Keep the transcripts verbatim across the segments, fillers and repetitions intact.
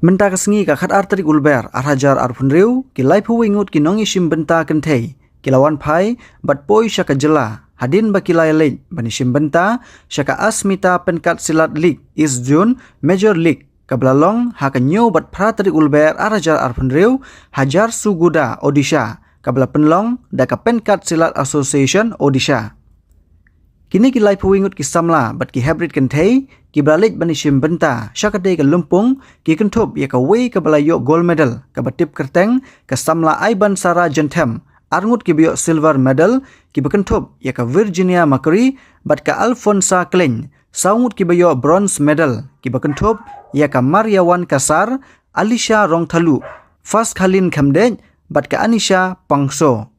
Mynta ka sngi ka khatar tarik u Lber ar hajar arphew hynriew, ki laiphew wei ngut ki nongïashim bynta kynthei ki la wan phai bad poi sha ka jylla hadien ba ki la ïaleit ban ïashim bynta sha ka Asmita Penkat Silat League East Zone Major League kaba la long ha ka hynñiew bad phra tarik u Lber ar hajar arphew hynriew ha Jharsuguda, Odisha, kaba la pynlong da ka Penkat Silat Association Odisha. Kine ki laiphew wei ngut ki samla bad ki heprit kynthei kiba la leit ban ïashim bynta sha katei ka lympung ki kynthup ïa kawei kaba la ïoh gold medal kaba tip kyrteng ka samla Aibansara Jynthem, ar ngut kiba ïoh silver medal kiba kynthup ïa ka Virginia Makri bad ka Alfonsa Klein, saw ngut kiba ïoh bronze medal kiba kynthup ïa ka Mariawan Kasar, Alisha Rongthalu, Faskhalin Khemdej bad ka Anisha Pangso.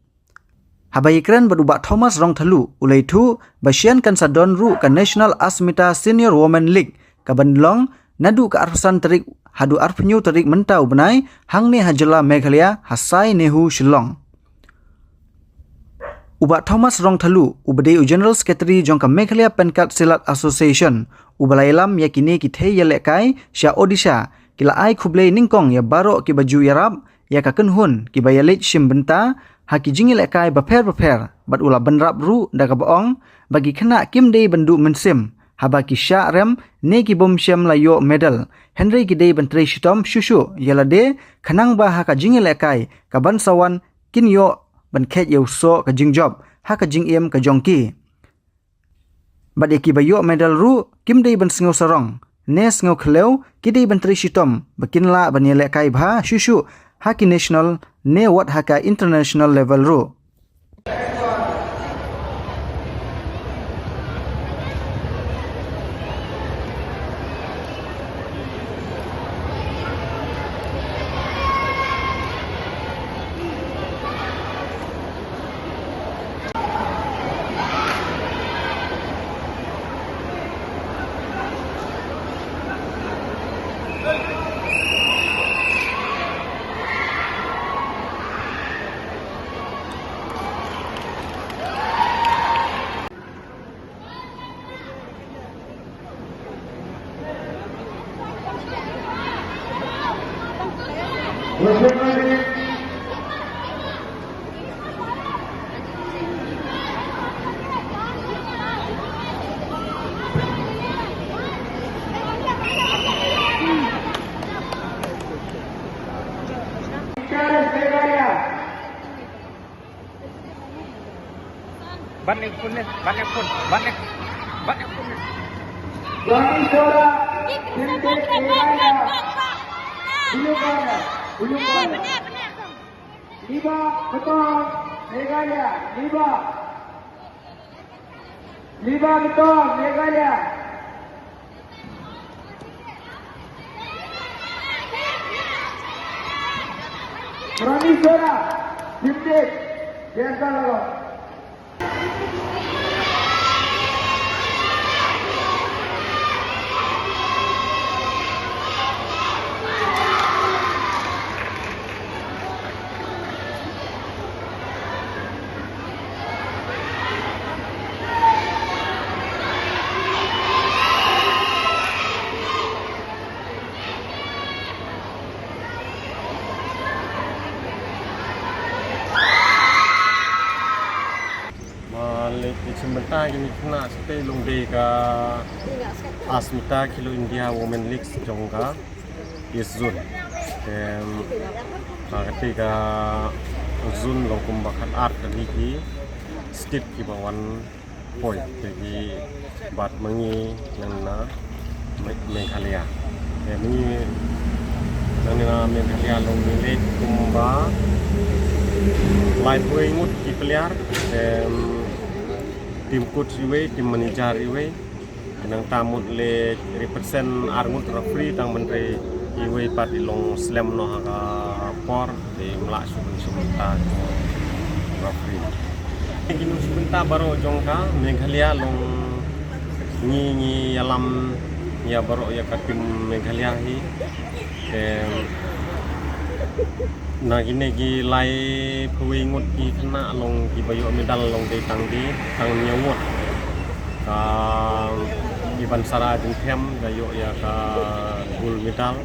Haba ïakren bad u Bah Thomas Rongthalu u la ïathuh ba shen kan sa don ruh ka National Asmita Senior Women League kaban long naduh ka arphew san tarik haduh arphew hynñiew tarik mynta u bnai hangne ha jylla Meghalaya ha Sai Nehu, Shillong. U Bah Thomas Rongthalu uba dei u General Secretary jong ka Meghalaya Penkat Silat Association uba la ïalam ïa kine ki thei ïalehkai sha Odisha ki la ai khublei nyngkong ïa baroh kiba ju ïarap ïa ka kynhun kiba ïaleit shim bynta ha ki jingïalehkai bapher bapher bad u la bynrap ruh da kaba ong ba ki khynnah kim dei ban duh mynsiem haba ki shah rem ne ki bym shym la ïoh medal, hynrei ki dei ban trei shitom shuh shuh ïa lade khnang ba ha ka jingïalehkai kaban sa wan kin ïoh ban kheit ïa u soh ka jingjop ha ka jingim ka jong ki. Bad ïa kiba ïoh medal ruh kim dei ban sngew sarong ne sngew khlem, ki dei ban trei shitom ba kin lah ban ïalehkai bha shuh shuh ha ki national ne wat ha ka international level ruh. Bat ne phone ne, bat ne phone, bat ne, bat ne phone ne. Swami Sora, Sindhit Meghalaya, Ulukana, Ulukana. Liba Betong, Meghalaya, Liba. Liba Betong, Meghalaya. Prani Sora, Sindhit, Jayanta Lawang. Ba leit ïashim bynta kine ki khynnah shatei long dei ka Asmita Khelo India Women League jong ka East Zone. Em, ha katei ka zone long kumba khatar tylli ki state kiba wan poi, te ki bat ma ngi nang na Me-, Meghalaya. Te ma ngi nang na Meghalaya long ngi leit kumba laiphew ngut ki player, em, team coach iwei, team manager iwei. Nangta mut leit represent ar ngut referee tang ban trei iwei pat i long slem noh ha ka por te ym lah shuh ban shim bynta referee. Ki nongshim bynta baroh jong ka Meghalaya long ngi, ngi ïalam ïa baroh ïa ka team Meghalaya hi. Te na kine ki laiphew wei ngut ki khynnah long kiba ïoh medal long dei tang di, tang hynñiew ngut. Ka Ibansara Jingthem ka ïoh ïa ka gold medal.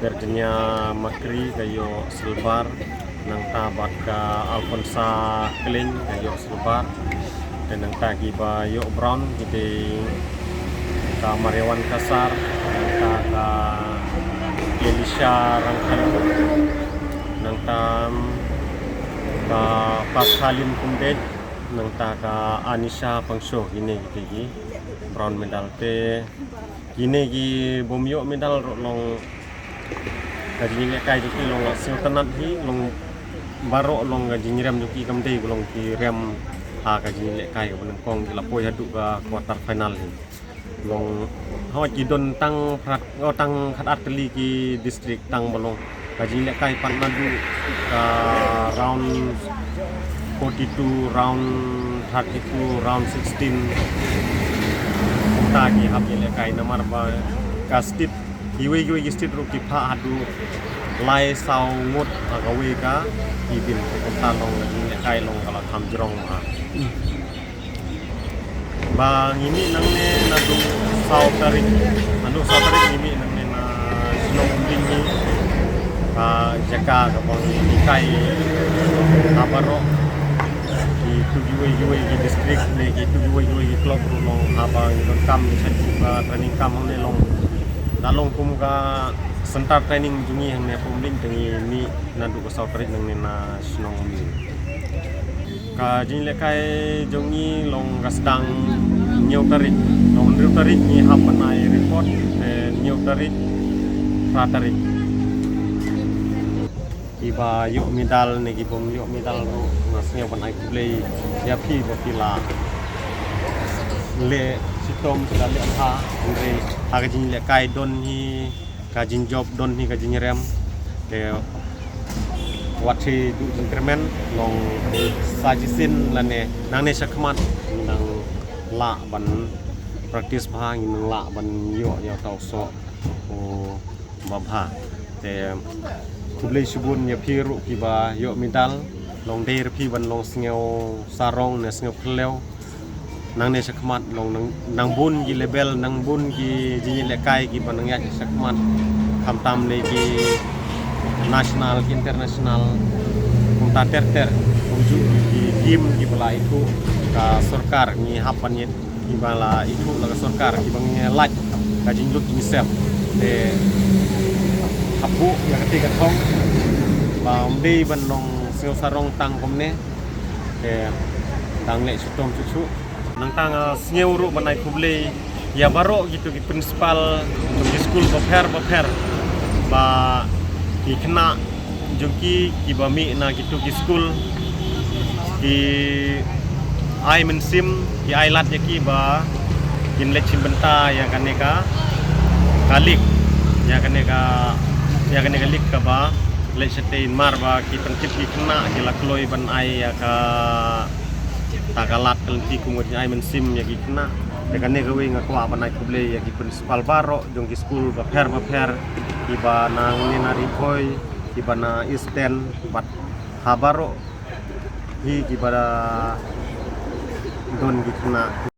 Virginia Makri ka ïoh silver, nangta bad ka Alfonsa Kling ka ïoh silver. Te nangta kiba ïoh bronze ki dei ka Mariawan Kasar, nangta ka Elisha Rangkhalu, nangta ka Pascaline Kumdeit, nangta ka Anisha Pangsho, kine ki dei ki bronze medal. Te kine ki bym ïoh medal ruh long ka jingïalehkai jong ki long la sngewtynnat hi, long baroh long ka jingrem jong ki kam dei ba long ki rem ha ka jingïalehkai kaba nyngkong, ki la poi haduh ka quarter final hi. Long hoi ki don tang phra-, oh, tang khatar tylli ki district tang ba long ka jingïalehkai pat naduh ka round forty-two, round thirty-two, round sixteen. Kumta ki hap ïalehkai namar ba ka state, kiwei kiwei ki state ruh ki phah haduh lai saw ngut ha kawei ka event. Kumta long ka jingïalehkai long ka la kham jrong ha. Ba ngi mih nangne naduh saw tarik, naduh saw tarik ngi mih nangne na shnong Umling hi. Ka jaka kaba ngi hikai ha baroh kitu kiwei kiwei ki district ne kitu kiwei kiwei ki club ruh long haba ngi donkam ngi sha ka training camp hangne long. Da long kum ka center training jong ngi hangne ha Umling, te ngi mih naduh ka saw tarik nangne na shnong Umling. Ka jingïalehkai jong ngi long ka sdang hynñiew tarik, long hynriew tarik ngi hap ban ai report, te hynñiew tarik, phra tarik. Kiba ïoh medal ne ki bym ïoh medal ruh nga sngew ban ai khublei ïa phi ba phi la leh shitom, phi la leh bha, hynrei ha ka jingïalehkai don hi ka jingjop, don hi ka jingrem. Te wat hi duh jingkyrmen, long sa shisien lane nangne shakhmat nang lah ban practice bha, ngi nang lah ban ïoh ïa uta u soh uba bha. Te khublei shibun ïa phi ruh kiba ïoh medal, long dei ruh phi ban long sngew sarong ne sngew khlem. Nangne shakhmat long nang, nang bun ki level, nang bun ki jingïalehkai kiba nang ïaid shakhmat, khamtam ne ki national ki international. Kumta ter ter kumjuh ki game kiba la ithuh ka sorkar, ngi hap ban ïa kiba la ithuh la ka sorkar, kiba ngi lait ka jinglut jingsep. Te hapoh ïa kata ka thong ba ym dei ban long sngew sarong tang kumne. Te dang leh shitom shuh shuh. Nangta nga sngew ruh ban ai khublei ïa baroh kitu ki principal jong ki skul bapher bapher ba ki khynnah jong ki kiba mih na kitu ki skul ki ai mynsiem, ki ai lad ïa ki ba kin leit shim bynta ïa kane ka, ka league, ïa kane ka, ïa kane ka league kaba leit shatei, namar ba ki pyntip ki khynnah ki la kloi ban ai ïa kata ka lad ka lynti kum ka jingai mynsiem ïa ki khynnah. Te kane kawei nga kwah ban ai khublei ïa ki principal baroh jong ki skul bapher bapher kiba na ngi na Ri Bhoi, kiba na Eastern bad ha baroh hi kiba don ki khynnah.